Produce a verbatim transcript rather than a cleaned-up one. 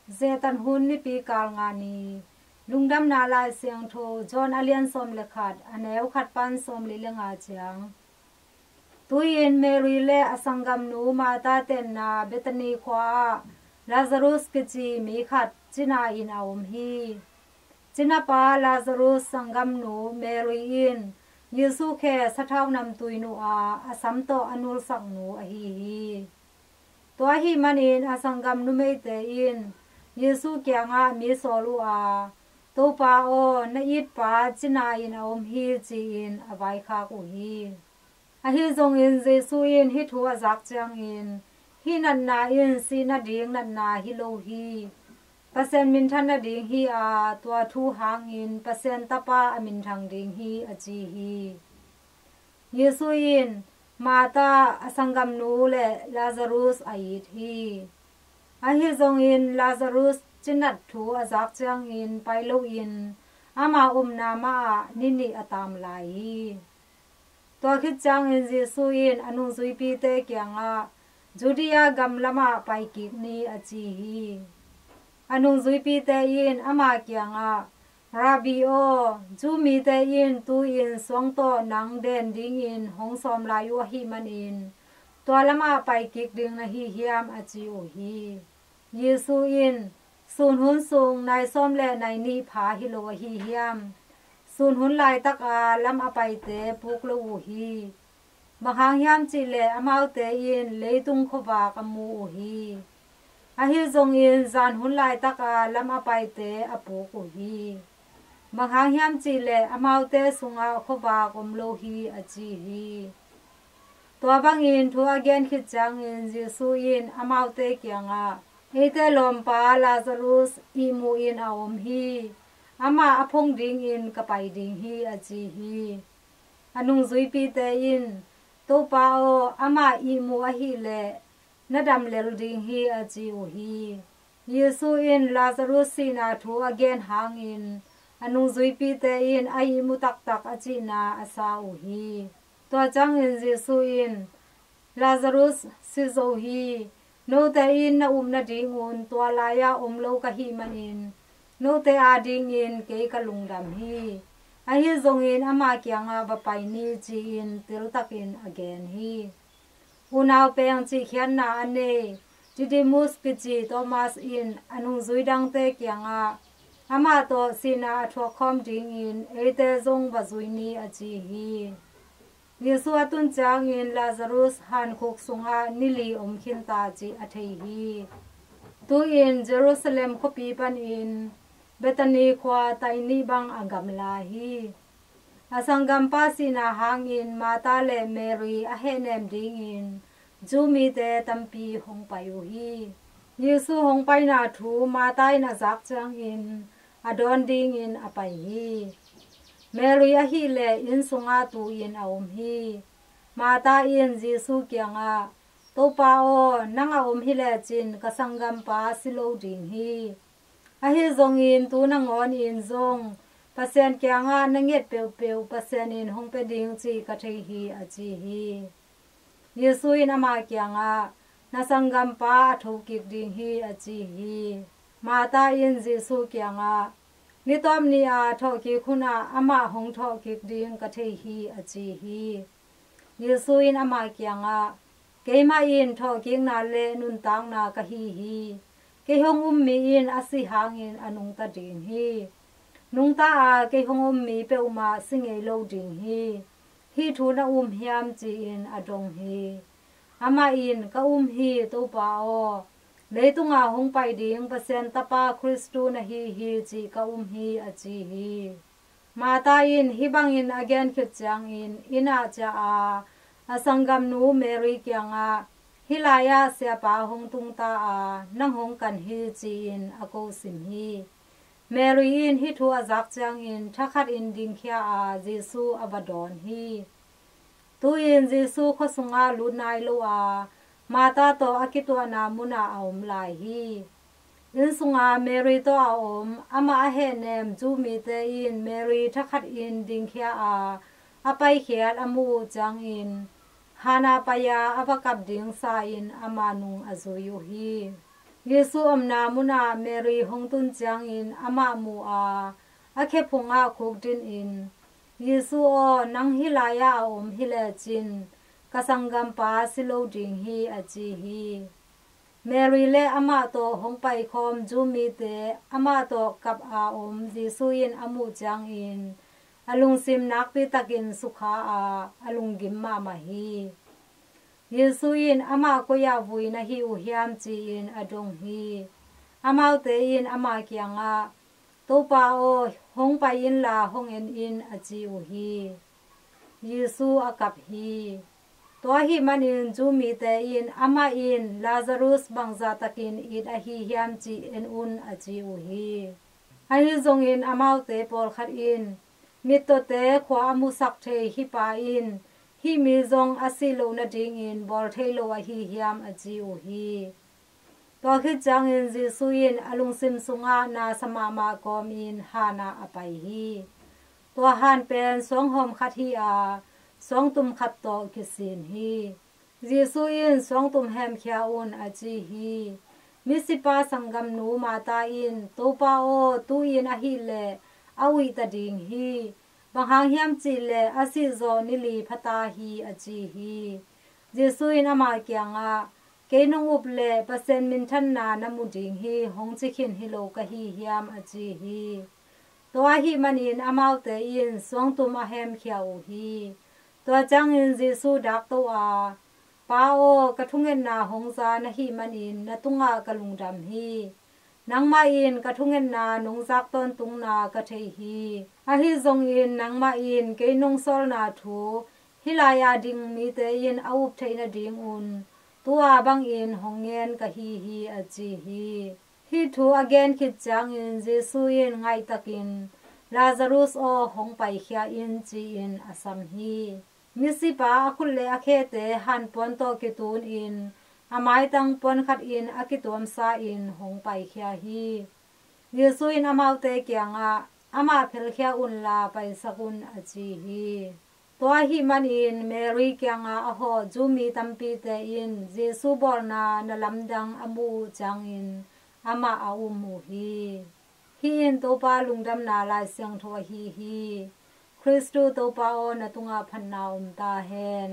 Zetan hun nipi kal nga ni. Lungdamna Lai Siangtho John a lian sawm le khat, a neu khat pan sawm li le nga ciang. Tuin Mary le a sanggamnu Martha tenna Bethany khua ah Lazarus kici mi khat cina in a om hi. Cinapa Lazarus sanggamnu Mary in Jesu khe sathau namtui nu a, a sam tawh a nulsaknu ahi hi. Tua ahih manin a sanggam numeite in Jesu kiangah mi sawl uh a, "Topa aw, na itpa cina in a om hi," ci-in a vaikhak uh hi. Ahi zongin Jesu in hih thu a zak ciangin, "Hih natna in sih nading natna hi lo hi. Pasian minthan nading hi a, tua thu hangin Pasian Tapa a minthang ding hi," a ci hi. Jesu in Martha, a sanggamnu le Lazarus a it hi. Ahi zongin Lazarus cinat thu a zak ciangin pai loin ama omna mah ah ni nih a tam lai hi. Tua khit ciangin Jesu in a nungzuipite kiangah, "Judea gam lamah pai kik ni," a ci hi. A nungzuipite in ama kiangah, "Rabbi aw, Jew mite in tu-in suang tawh nang den dingin hong sawm lai uh ahih manin tua lamah pai kik ding na hi hiam?" a ci uh hi. Jesu in, "Sun hun sung nai sawm le nai nih pha hi lo ahi hiam? Sun hun laitaka lam a paite puk lo uh hi. Bang hang hiam cihleh amaute in leitung khuavak a mu uh hi. Ahi zongin zan hun laitaka lam a paite a puk uh hi. Bang hang hiam cihleh amaute sungah khuavak om lo hi," a ci hi. Tua bangin thu a gen khit ciangin Jesu in amaute kiangah, "Eite lawmpa Lazarus ihmu in a om hi. Amah a phong dingin ka pai ding hi," a ci hi. A nungzuipite in, "Topa aw, amah ihmu ahileh na dam lel ding hi," a ci uh hi. Jesu in Lazarus sihna thu a gen hangin a nungzuipite in a ihmu taktak a cihna a sa uh hi. Tua ciangin Jesu in, "Lazarus si zo hi. Note in na up nadingun tua lai-ah om lo ka hih manin note adingin kei ka lungdam hi. Ahi zongin ama kiangah va pai ni," ci-in teltakin a gen hi. Unau peng cihkhiatna a nei Didymus kici Thomas in a nungzui dangte kiangah, "Amah tawh sihna a thuakkhawm dingin eite zong va zui ni," a ci hi. Jesu a tun ciangin Lazarus hankhuk sungah ni li om khinta cih a thei hi. Tu-in Jerusalem khuapi panin Bethany khua tai nih bang a gamla hi. A sanggampa sihna hangin Martha le Mary a hehnem dingin Jew mite tampi hong pai uh hi. Jesu hong paina thu Martha in a zak ciangin a dawn dingin a pai hi. Mary ahileh inn sungah tu-in a om hi. Martha in Jesu kiangah, "Topa aw, nang a om hilecin ka sanggampa si lo ding hi. Ahi zongin tu nangawnin zong Pasian kiangah na nget peuhpeuh Pasian in hong pia ding cih ka thei hi," a ci hi. Jesu in ama kiangah, "Na sanggampa a thokik ding hi," a ci hi. Martha in Jesu kiangah, "Ni tawp ni-a thawhkik hunah amah hong thawhkik ding ka thei hi," a ci hi. Jesu in ama kiangah, "Keimah in thawhkikna le nuntakna ka hi hi. Kei hong um mi in a si hangin a nungta ding hi. Nungta a kei hong um mi peuhmah si ngei lo ding hi. Hih thu na um hiam?" ci-in a dong hi. Amah in, "Ka um hi, Topa aw. Leitunga hong pai ding Pasian Tapa Khristu na hi hi cih ka um hi," a ci hi. Martha in hih bangin a gen khit ciangin inn ah ciah a, a sanggamnu Mary kiangah, "Hih lai-ah Siapa hong tungta a, nang hong kan hi," ci-in a ko sim hi. Mary in hih thu a zak ciangin thakhatin dingkhia a, Jesu a va dawn hi. Tu-in Jesu khua sungah lut nai lo a, Martha tawh a kituahna munah a om lai hi. Inn sunga Mary tawh a om, amah a hehnem Jew mite in Mary thakhatin dingkhia a, a paikhiat a muh uh ciangin, hana pai-a a va kap ding sa-in ama nung a zui uh hi. Jesu omna munah Mary hong tun ciangin amah mu a, a khe phungah khukdin in, "Jesu aw, nang hih lai-ah a om hi lecin ka sanggampa si lo ding hi," a ci hi. Mary le amah tawh hong paikhawm Jew mite amah tawh kap a om Jesu in a muh ciangin a lungsim nakpi takin sukha a, a lunggim mahmah hi. Jesu in amah koi-ah vui na hi uh hiam ci-in a dong hi. Amaute in ama kiangah, "Topa aw, hong pai inla hong en in," a ci uh hi. Jesu a kap hi. Tua ahih manin Jew mite in amah in Lazarus bangzah takin it ahi hiam cih en un a ci uh hi. Ahi zongin amaute pawlkhat in, "Mittawte khua a musak thei hih pa in hih mi zong a sih loh nadingin bawl thei lo ahi hiam?" a ci uh hi. Tua khit ciangin Jesu in a lungsim sungah nasa mahmah kawmin han ah a pai hi. Tua han pen suanghawm khat hi a, suangtum khat tawh kisin hi. Jesu in, "Suangtum hemkhia un," a ci hi. Misipa sanggamnu Martha in, "Topa aw, tu-in ahileh a uih ta ding hi. Bang hang hiam cihleh a sih zawh ni li pha ta hi," a ci hi. Jesu in ama kiangah, "Kei nong up leh Pasian minthanna na mu ding hi hong ci khin hi lo ka hi hiam?" a ci hi. Tua ahih manin amaute in suangtum a hemkhia uh hi. Tua ciangin Jesu dakto a, "Pa aw, ka thungetna hong za na hih manin na tungah ka lungdam hi. Nangmah in ka thungetna nong zak tawntungna ka thei hi. Ahi zongin nangmah in kei nong sawlna thu hih lai-a ding mite in a up theih nadingun tu-a bangin hong ngen ka hi hi," a ci hi. Hih thu a gen khit ciangin Jesu in ngaihtakin, "Lazarus aw, hong paikhia in," ci-in a sam hi. Misipa a khut le a khete hanpuan tawh kitunin a maitang puan khatin a kituamsa-in hong paikhia hi. Jesu in amaute kiangah, "Amah phelkhia unla paisak un," a ci hi. Tua ahih manin Mary kiangah a hawh Jew mi tampite in Jesu bawlna na lamdang a muh uh ciangin amah a um uh hi. Hih in Topa lungdamna Lai Siangtho ahi hi. Khristu Topa aw, na tungah phatna om ta hen.